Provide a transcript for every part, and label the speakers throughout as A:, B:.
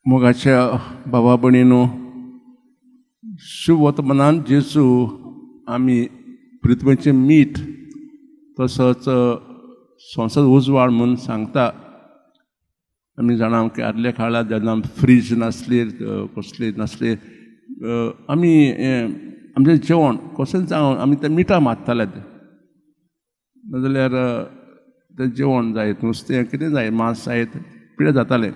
A: मोगाच्या बाबा भयणीनो, शुभवर्तमानान जेजू आमी पृथ्वीचें मीठ तसोच संवसार उजवाड म्हूण सांगता. आमी जाणा की आदल्या काळार जेन्ना फ्रीज नासली, कसली नासली, आमी आमचें जेवण कशेंच जावं, आमी तें मिठा मारताले. नाजाल्यार तें जेवण जायत, नुस्तें कितें जाय, मांस जायत, पिड्ड्यार जातालें.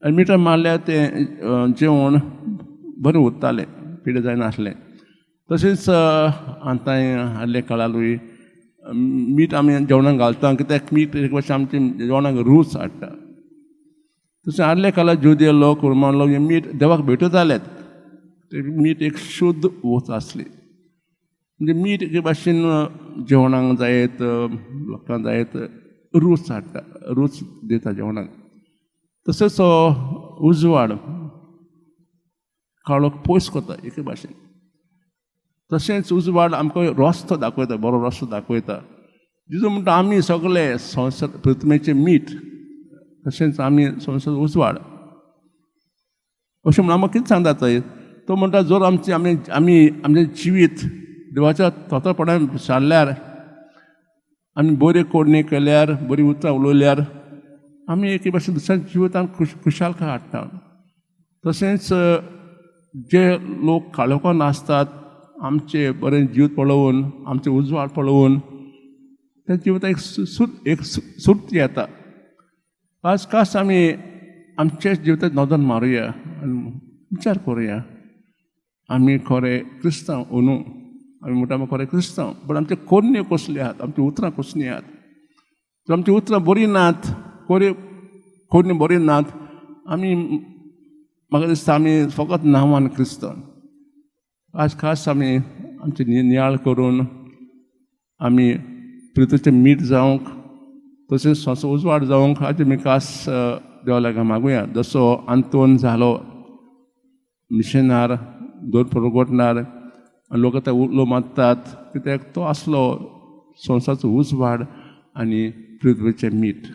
A: आनी मिठां मारल्यार तें जेवण बरें उरतालें, पिड्ड्यार जायनासलें. तशेंच आतां आदल्या काळारूय मीठ आमी जेवणाक घालता, कित्याक मीठ एक भाशेन आमच्या जेवणाक रूच हाडटा. तशें आदल्या काळार जुदेव लोक, रोमन लोक हें मीठ देवाक भेटयताले. तें मीठ एक शुद्ध वस्त आसली. म्हणजे मीठ एके भाशेन जेवणाक जायत, लोकांक जायत, रूच हाडटा, रूच दिता जेवणाक. तसोच उजवाड काळोख पयस करता एके भाशेन. तशेंच उजवाड आमकां रस्तो दाखयता, बरो रस्तो दाखयता. जेजू म्हणटा, आमी सगळे संवसार पृथ्वीचें मीठ, तशेंच आमी संवसार उजवाड. अशें म्हणून आमकां कितें सांगता थंय? तो म्हणटा, जर आमची आमी आमी आमचें जिवीत देवाच्या तोतरपणान सारल्यार, आमी बऱ्यो कोडणी केल्यार, बरीं उतरां उलयल्यार, आमी एके भाशेन दुसऱ्या जिवितांत खुशालकाय हाडटा. तशेंच जे लोक काळोखान आसतात, आमचें बरें जिवीत पळोवन, आमचें उजवाड पळोवन त्या जिविताक एक सुर्ती येता. खास खास आमी आमच्या जिवितांत नदर मारुया आनी विचार करुया, आमी खरें क्रिस्तांव न्हू? आमी म्हणटा आमी खरें क्रिस्तांव, पूण आमच्यो कोरण्यो कसल्यो आहात? आमची उतरां कसलीं आहात? जर आमची उतरां बरीं नात, कोऱ्यो कोरण्यो बऱ्यो नात, आमी, म्हाका दिसता, आमी फकत नांवान क्रिस्तांव. आज खास आमी आमचे नियाळ करून आमी प्रितीचें मीठ जावंक, तशेंच संवसार उजवाड जावंक हाजी आमी खास देवा लागीं मागुया. जसो आंतोन जालो मिशनार, दोन परगटणार, लोक आतां उलो मारतात, कित्याक तो आसलो संवसाराचो उजवाड आनी पृथ्वीचें मीठ.